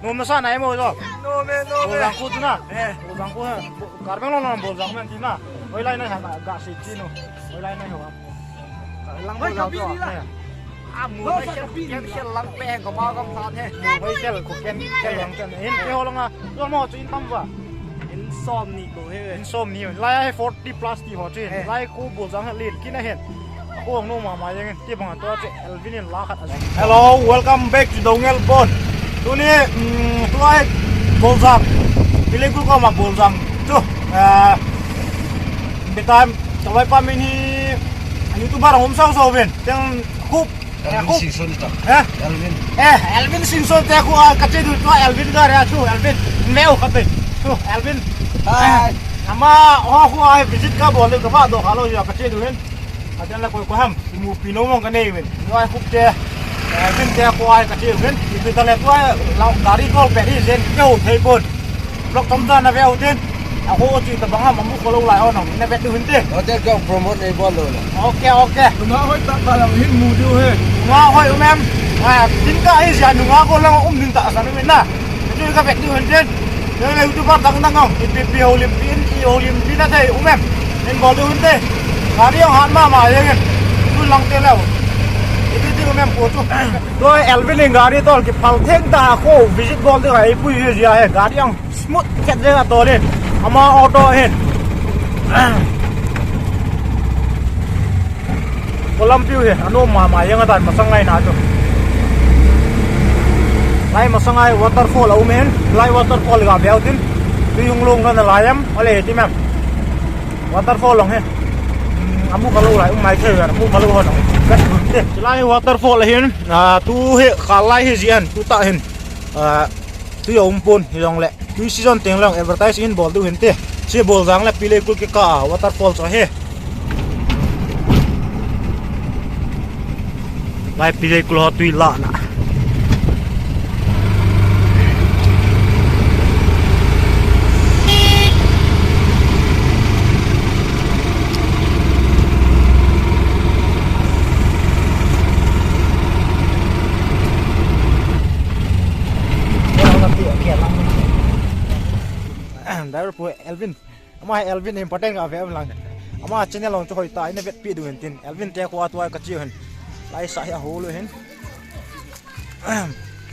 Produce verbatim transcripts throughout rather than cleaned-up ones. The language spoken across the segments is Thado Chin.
Ngom na sa na emo jo. No me, no me. Boljang khu tu na. Eh. Boljang khu ha. Bo-, Karbi Anglong na Boljang men ti na. Hoilai na ha ga si ti no. Hoilai na ho. Lang Boljang tu. Ah, mu na sel, kem sel lang pe ko ma gam sa the. Hoi sel ko ken sel lang ken. In ke ho lang a. Lo mo chu in tam va. In som ni ko he. In som ni. Lai he forty plus ti ho chu. Eh. Lai khu Boljang ha len kin a hen. Kong no mama jeng in, ti bang to che Elvin in la khat a jeng. Hello, welcome back to Dongel Pon. Tuni, mm, tulai Boljang. Pilei kul ko ma Boljang. Tu, eh, betam, tulai pa min hi YouTuber hom sao sao ben. Teng khup, eh, Elvin khup. Singson ta. Eh? Elvin. Eh, Elvin Singson te khu a ka che du tu Elvin ga re a chu Elvin. Meu ka pe. Tu Elvin. Hi. Ama ho khu a visit ka bol le ka ba do ka lo ya ka che du hen. Aden la koi ko ham, imu pi no mong ka nei uvin. Noi khup te, eh, vin te ko ai ka che uvin. Ipi ta le ko ai, lau, gari ko pe ri zen, ke ho thei pon. Vlog tom ta na ve uvin. A ko chi ta bang ham, amu ko lo lai ho nong, na vet uvin te. Hotel ko promote nei bol lo la. Okay, okay. Nunga hoi ta ka lam hin mu diu he. Nunga hoi um em. Ah, tin ka hi ja nunga ko lang um din ta sa na. Chu ka vet uvin te. Yo le YouTuber dang dang ang, ipi pi ho lim pin, i ho lim pin a thei um em. Nin bol diu hinte. Gari ang han mama jeng in. Tu lang te leu. Ipi ti um em ko chu. Tu Elvin in gari tol kiphal theng ta ko visit bol diu ka ipui hi jia he. Gari ang smooth khet jeng a tol in. Ama auto hin. Ko lampiu hi, anom mama jeng a tan masang ngai na chu. Lai masang ai waterfall a um in, lai waterfall ga veu tin. Tui hung lung na lai em, ole ti mem. Waterfall long hi. Hmm, amu ka lo lai, um mai thei, amu ka lo ho long. Kat te. Lai waterfall hin, ah, tu hi, ka lai hi jian, tu ta hin. Ah, Tui a um pon, hi jong le. Tui season teng lang advertise in bol diu hinte. Chi Boljang le Pilei kul kikah a waterfall chu ahi. Lai Pilei kul ho tui la na. Driver pu Elvin. Ama Elvin important ka ve lang. Ama channel long chu hoi ta, ina vet pi du hen tin. Elvin te ko atwa ka chi hen. Lai sa hi a hol hen.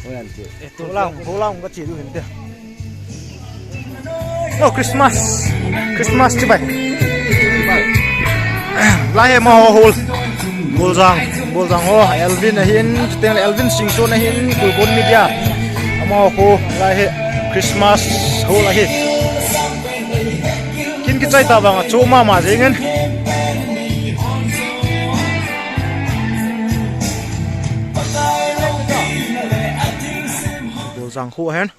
Hoian ti. Holang, holang ka chi du hen te. Oh, Christmas. Christmas chibai. Lai he ma ho hol. Boljang, Boljang ho, Elvin ahin, chuteng le Elvin Singson ahin, Kulkon Media. Ama ho, lai he, Christmas hol ahi. Kin kichai ta vang a chu mama jeng in. Boljang khu hen.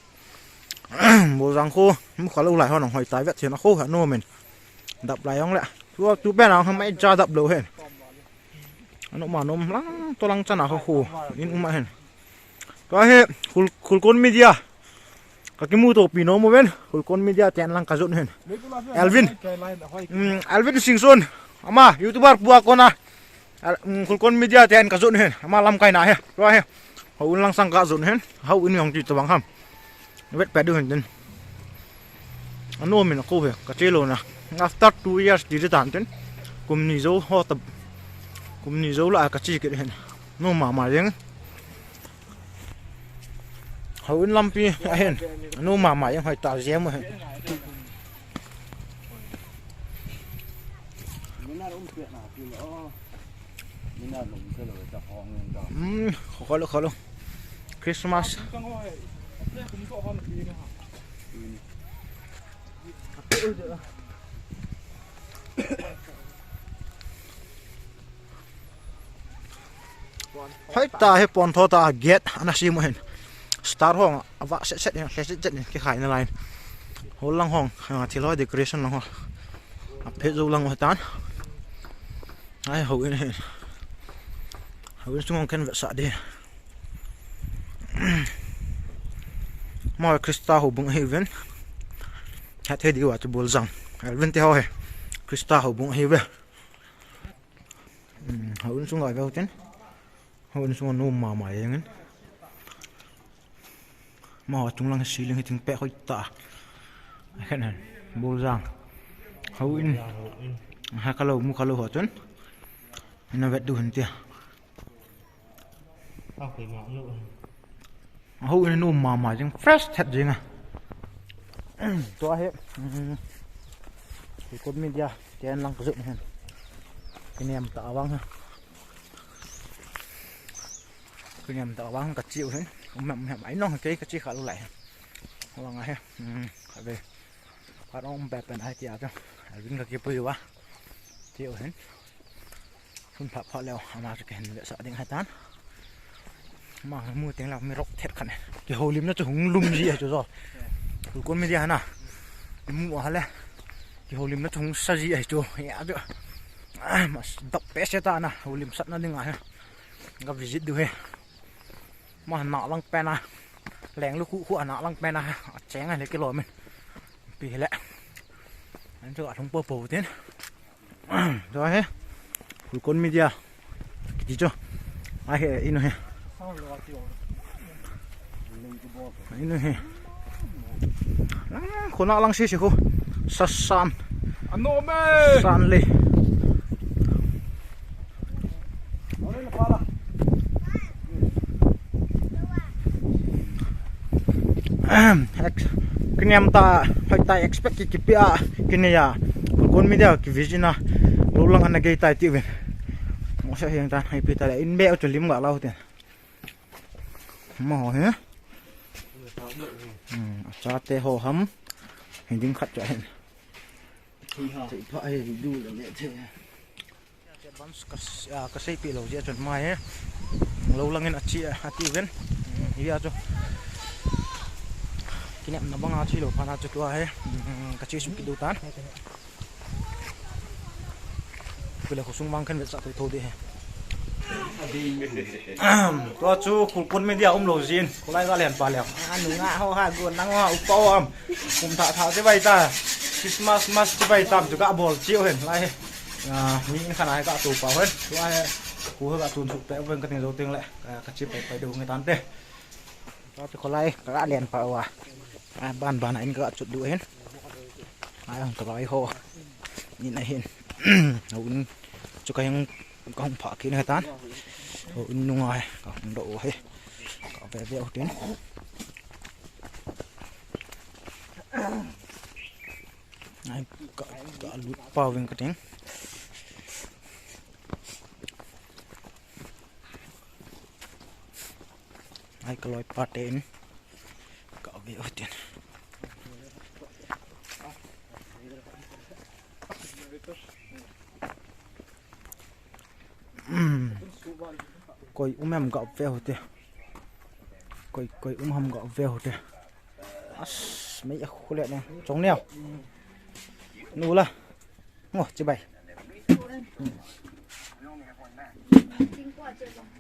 Boljang khu, mu kha lo lai ho nong hoi tai vet hin a khu ha no men. Dap lai ong le. Tu, tu pen ang mai cha dap lo hen. Anu ma nom lang, to lang chana khu khu. In um a hen. Tua hi, Kul-, Kulkon Media. Ka kimu to pi nom ven. Kulkon Media ten lang ka jun hen. Elvin. Mm, Elvin Singson. Ama, YouTuber pu a kona. Al-, mm, Kulkon Media ten ka jun hen. Ama lamkai na he. Tua he. Hou in lang sang ka jun hen. Hou in yong ti to bang ham. Vet pe du hen tin. Anu min ko he. Ka che lo na. After two years ti tan tin. Kum ni jo ho ta. Kum ni jo la ka chi ke hen. No mama jeng. Hou in lampi ahin. Anu mama jeng hoi ta jeng mo hen. Hmm, kholo, kholo. Christmas. Hoi ta hi pon tho ta gate ana simu hen. Star hong ava set set hen, set set set hen kikhai na line. Hol lang hong, ah, thil ho decoration lang ho. A phe zo lang ho tan. Ai hou in hen. Hou in sung hong ken vet sa de. Mo Krista houbung ahi ven. Hat he diu a chu Boljang. Elvin te ho he. Krista houbung ahi ve. Hmm, hou in sung a veu tin. Hou in sung a nom mama jeng in. Mo chunglang ceiling hitin pe khoi ta. Khen han. Buljang. Hou in. Ha ka lo mu ka lo ho chun. Ina vet du hin tia. Hou in nu mama jing fresh that jing a. Tua he. Kut media ken lang ka zut hin. Kinem ta awang ha. Kinem ta awang ka chiu hin. Um hem um hem ai nong kei ka chi kha lu lai. Awang a he. Ka ve. Ka ong pe pen ai tia chu. Alvin ka kipui wa. Chiu hin. Hun pha pha leo ama chu ka hin ve sa ding hai tan. Ma mu teng la mi rok thet khan. Ki holim na chu hung lum ji hai chu zo. Kul kon media hana. Mu a le. Ki holim na chu hung sa ji hai chu. Ya chu. Mas dap pe se ta na holim sat na ding a he. Ka visit du he. Ma na lang pe na. Leng lu khu khu na lang pe na. A cheng a le kilo min. Pi le. An chu a thung po po tin. Tua he. Kul kon media. Kiti chu. A he inu he. Inu he. Khona lang si si khu. Sasan. Ano me. San le. Kiniam ta, hoi ta expect ki kipi a, kinia. Kul kon media ki vision a, lo lang ana gei tai ti uvin. Mo sa hiang tan, hai pi ta le, in be u chu lim ga lau ten. Mo he. Cha te ho ham. Hi ding khat cha hen. Thei pha he, du le le the. Advance ka, ah, ka seipi lo jia chun mai he. Lo langin a chi a, a ti ven. Hi a chu. Kinepna banga chi lo pha na chu tua he. Ka chi su ki du tan. Pule khosung vang khen ve sa thei tho de he. Tua chu Kul kon media um lo jin. Kholai ga len pa le. Anu nga ho ha gon nang ho ha upa ho am. Kum tha tha te bai ta. Christmas mas te bai tam chu ka bol chiu hen lai. Ah, mi in khan ai ka tu pa hen. Tu ai ku ha ka tun su pe ven ka ting zo ting le. Ka, ka chi pai pai du nge tan te. Ka chu kholai ka len pa wa. Ah, ban ban in ka chu du hen. Ai hung ka lai ho. Ni na hin. Hung chu ka hung ka hung pha ki na tan. Hung nung ai ka hung do he. Ka ve ve tin. Ai, ka, ka lut pa veng ka ting. Ai, ka loi pa ten. Ka ve o ten. Koi um em ka ve o te. Koi, koi um ham ka ve o te. As, mei a khu le ne. Chong neo. Nu la. Ngo, chibai.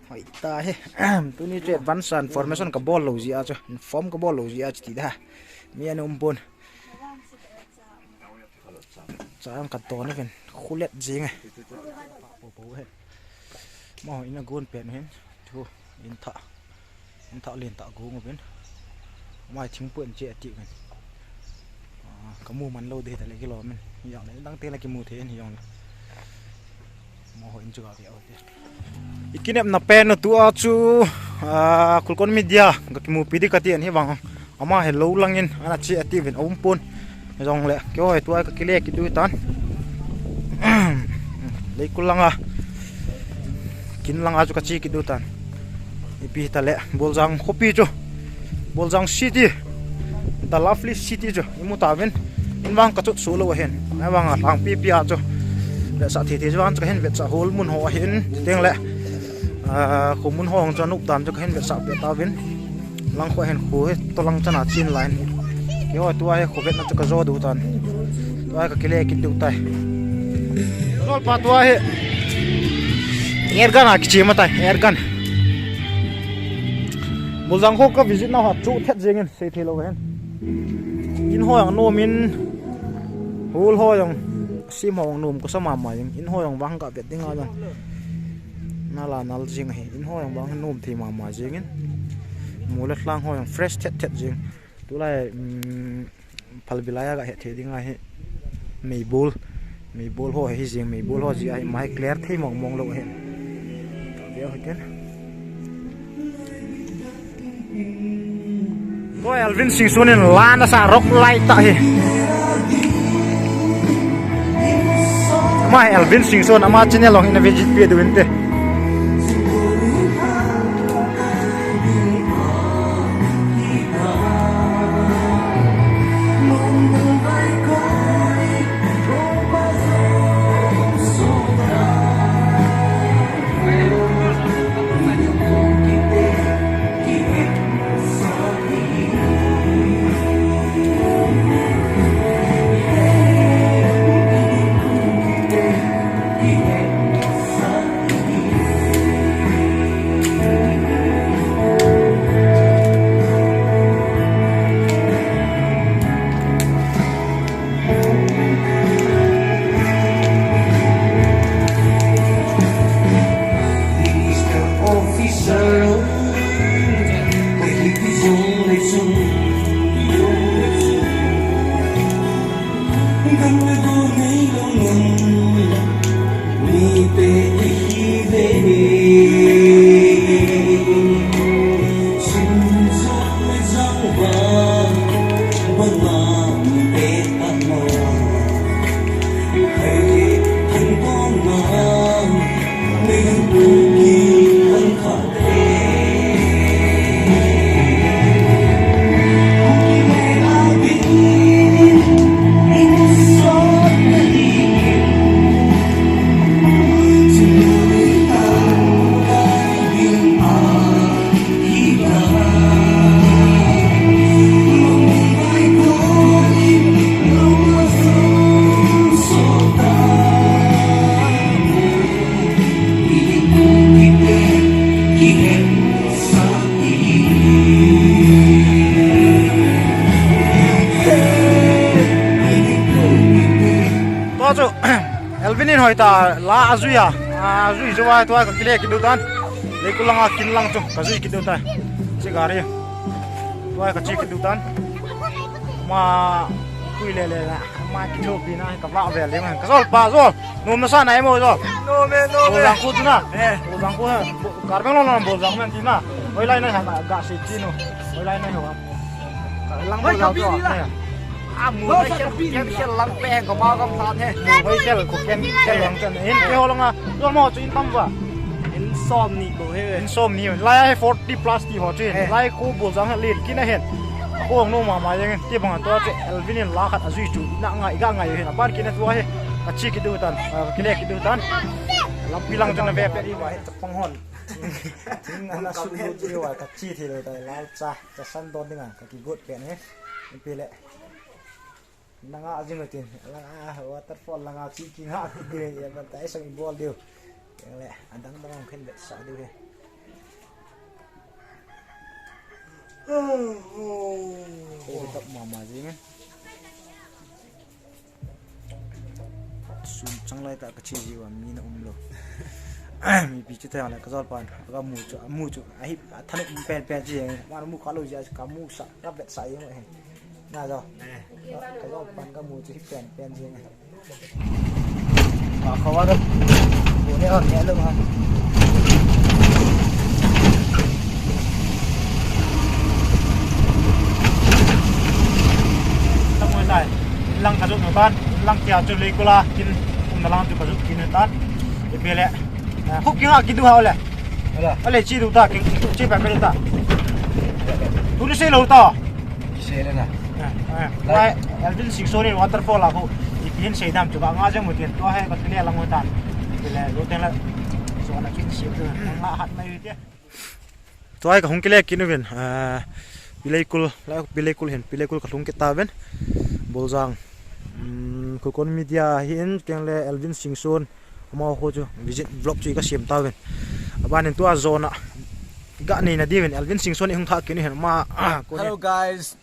Hoi ta he. Tuni chu advance information ka bol lo jia chu. Inform ka bol lo jia chu ti da. Mi an um pon. Chang ka to na ven. Khu let jing e. Po po he. Mo in a gon pen hen. Thu in tha. In tha len ta gung ven. Mai thing pu en che ati ven. Ah, ka mu man lo de ta le kilo men. Yang le dang te la ki mu the en yang le. Mo ho in chu ga ve o te. I kinepna pen u tua chu, ah, Kulkon Media ka kimupi di ka ti en hi vang. Ama he lo langin ana che ati ven a um pon. Jong le, keiho tua ka kile kit u tan. Leikul langa. Kin langa chu ka che kit u tan. Ipi ta le, Boljang khopi chu. Boljang City. The lovely city chu. I mu ta ven. In vang ka chot su lo hen. Na vang a lang pi pi a chu. Vetsah thei thei chu vang chu ka hin vetsah hol mun ho a hin. Teng le. Ah, khu mun ho chu nup dan chu ka hin vetsah pe ta ven. Lang khu hen khu he to lang chana chin line. Keiho tua he khu vetna chu ka jo du tan. Tua ka kile kit u tai. Jol pa tua he. Air gun a kiche ma tai, air gun. Boljang kho ka visit na ha chu thet jeng in sei thei lo hen. In ho jong nom in. Hol ho jong sim ho jong nom ko sa ma ma jeng. In ho jong vang ka vet ding a jong. Na la nal jing he. In ho jong vang nom thei ma ma jeng in. Mol le lhang ho jong fresh thet thet jing. Tulai, um, phalbi lai a ga het thei ding ahi. Meibol. Meibol ho hi jing, meibol ho ji ahi, ama hi clear thei mong mong lou ahi. Ka veu hiten. Ko Elvin Singson in la nasa rock light ta hi. Ama hi Elvin Singson, ama channel long in a visit pe diu inte. Tua chu, Elvin in hoitah la ajui a, ajui jou a, tua ka kile kit diu tan. Leikol langa kin lang chu ka jui kit diu tai. Che gari. Tua ka che kit diu tan. Ama pui le le la. Ama kithopi na ka vah vel le ma. Ka jol pa jol. Nom nasa nai mo jol. Nom e, nom e. Boljang khu chu na. Eh. Boljang khu ha. Bo-, Karbi Anglong lang Boljang men ti na. Hoilai nai ha na ga se ti no. Hoilai nai ho. Lang Boljang khu na. Eh. A, mobile khel, khel, khel lang pe, ka ma gam sa the. Mobile khel, ko ken, khel lang chen. In ke ho lang a, lo mo chu in tam va. In som ni ko he. In som ni. Lai a forty plus ti ho chu. Eh. Lai ko Boljang ha len kin a hen. Ko no ma ma yang ti bang to che Elvin in la khat ajui chu. Na ngai ga ngai hen. Aban kin a tua he. Ka che kit diu tan. Ka kile kit diu tan. Lampi lang chen na ve pe ri va he chapang hon. Tin ana su lu ti wa ka che thei lo ta la cha. Ka san don ding a ka kigot pe ne. Pe le. Nanga jing utin, langa waterfall langa chi kinga kit diu, ya ban tai sang bol diu. Yang le, adang dang khen bet sa diu he. Ko tap mama jing. Sun chang lai ta ka chi ji wa mi na um lo. Mi pi chu ta le ka jol pan, ka mu chu, mu chu, ahi, a than um pen pen ji, ma mu ka lo ji, ka mu sa, ka bet sa ye he. Na jo. Eh. Ka, ka jo pan ka mu chu hi pen pen jing. Ka khawa da. Ko ne on ne lo ha. Lang mo tai. Lang ka jot no tan. Lang kia chu Leikol a kin. Kum na lang chu ka jot kin tan. Ipi le. Ah, khu kinga kit diu ha le. Ala. Ale chi diu ta, king, king, chi pa pa ta. Tuni sei lou ta. Sei le na. Eh, eh. Lai. Lai, Elvin Singson in waterfall a khu. Ipi hin sei dam chu ka nga jeng mo tin tua he ka kile lang mo tan. Kile lo ten la. So na kin sei tu. Nga hat mai te. Tua hi ka hung kile kit uvin. Ah, Pi Leikol, lai Pi Leikol hin, Pi Leikol ka lhung kit tauvin. Boljang. Um, Khulkon Media hin, keng le Elvin Singson. Amaho chu visit vlog chu i ka sem tauvin. Abanin tua jona ga nei na diuvin Elvin Singson i hung thah kit u hin ama, ah, ko ni. Hello guys,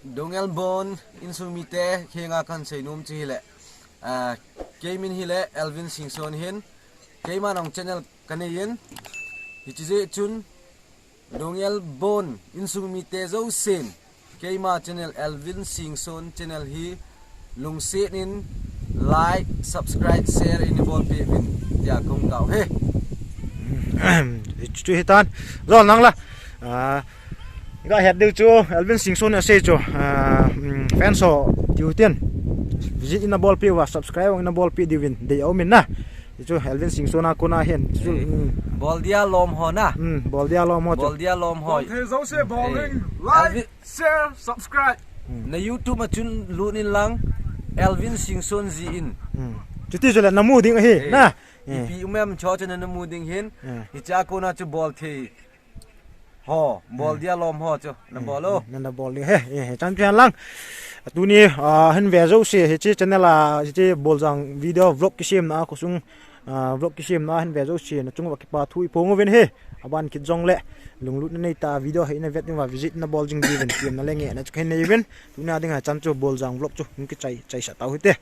Dongel Bon, insung mite, khenga kan seinom chu hile. Ah, kei min hile Elvin Singson hin, keima nong channel ka nei in, hichi jeh chun, Dongel bon insung mite jousen, keima channel Elvin Singson channel hi lungset in like, subscribe, share in bol peh uvin tia kong tao e. Chu hitan. Jol nang la. Ah, ga het diu chu Elvin Singson asei chu. Ah, mm, fans ho tiu tin. Visit in bol peh uva, subscribe in bol peh diuvin dei aum in na. Chu Elvin Singson a kona hin. Chu, mm. Bol dia lom ho na. Mm, bol dia lom ho chu. Bol dia lom ho. Bol thei jouse bol in. Like, Elvin, share, subscribe. Mm. Na YouTube a chun lut in lang Elvin Singson ji in. Mm. Chuti chu le na mu ding ahi, eh, na. Eh. Ipi um em chu chu na mu ding hin. Eh. Hicha kona chu bol thei. Ho, bol dia lom ho chu. Na bol o. Na, na bol ding he, eh, chan pian lang. Tuni, ah, hin ve jouse, hiche channel a, hiche Boljang video vlog kisem na, khosung, ah, vlog kisem na, hin ve jouse, na chung uva kipa thu i phong uvin he. Aban kit jong le, lunglut na nei ta video hi na vet uva visit na bol jing diuvin, kiem na le nge na chu khen nei uvin. Tuni a ding a chan chu Boljang vlog chu, hung kichai, chai sa tau hite.